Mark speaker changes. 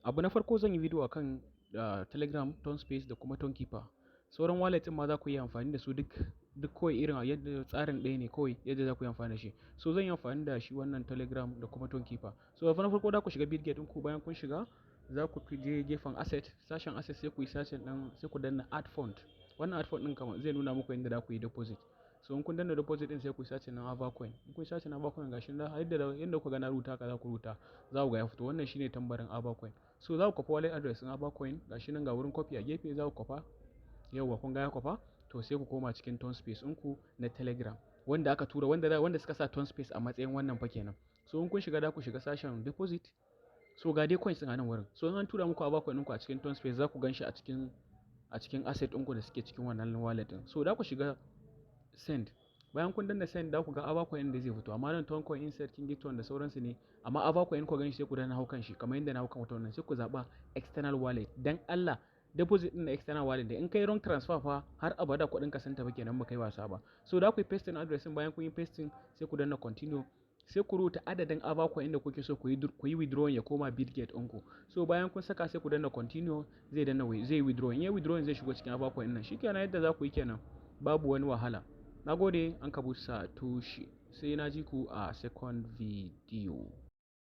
Speaker 1: Abu na farko, zan yi video akan Telegram, Ton Space da kuma Tonkeeper. Sauran wallet ɗin ma za ku iya amfani da su duk duk, kawai irin yadda tsarin ɗaya ne, kawai yadda za ku yi amfani da shi. So zan yi amfani da shi wannan Telegram da kuma Tonkeeper. So na farko, za ku shiga Bitget ɗinku. Bayan kun shiga, za ku je gefen asset, sashen asset, sai ku yi sashen ɗin, sai ku danna add fund. Wannan add fund ɗin kamar zai nuna muku yadda za ku yi deposit. So in kun danna deposit ɗin, sai ku yi searching na Avacoin. In kun yi searching Avacoin, gashi nan yadda kuka ga na rubuta haka za ku rubuta, za ku ga ya fito. Wannan shine tambarin Avacoin. So za ku kwafa wallet address ɗin Avacoin. Gashi nan, ga wurin copy a gefe, za ku kwafa. Yauwa, kun ga ya kwafa. To sai ku koma cikin Ton Space ɗinku na Telegram wanda aka tura, wanda suka sa Ton Space a matsayin wannan fa kenan. So in kun shiga, za ku shiga sashen deposit. So ga dai coins ɗin a nan wurin. So in an tura muku Avacoin ɗinku a cikin Ton Space, za ku gan shi a cikin asset ɗinku da suke cikin wannan wallet ɗin. So za ku shiga send. Bayan kun danna send, za ku ga Avacoin da zai fito, amma nan Toncoin, Insert, Kington da sauransu ne. Amma Avacoin ku gan shi, sai ku danna hau kan shi kamar yadda na hau kan wata wannan, sai ku zaɓa external wallet. Dan Allah, deposit din na external wallet da in kai wrong transfer fa, har abada kuɗin ka sun tafi kenan, ba kai wasa ba. So da ku yi pasting address. Bayan kun yi pasting, sai ku danna continue, sai ku rubuta adadin Avacoin inda kuke so ku yi withdrawing ya koma Bitget ɗinku. So bayan kun saka, sai ku danna continue, zai danna zai withdraw. In ya withdrawing, zai shigo cikin Avacoin nan. Shikenan, yadda za ku yi kenan, babu wani wahala. Nagode, an kabusa tushi, sai na ji ku a second video.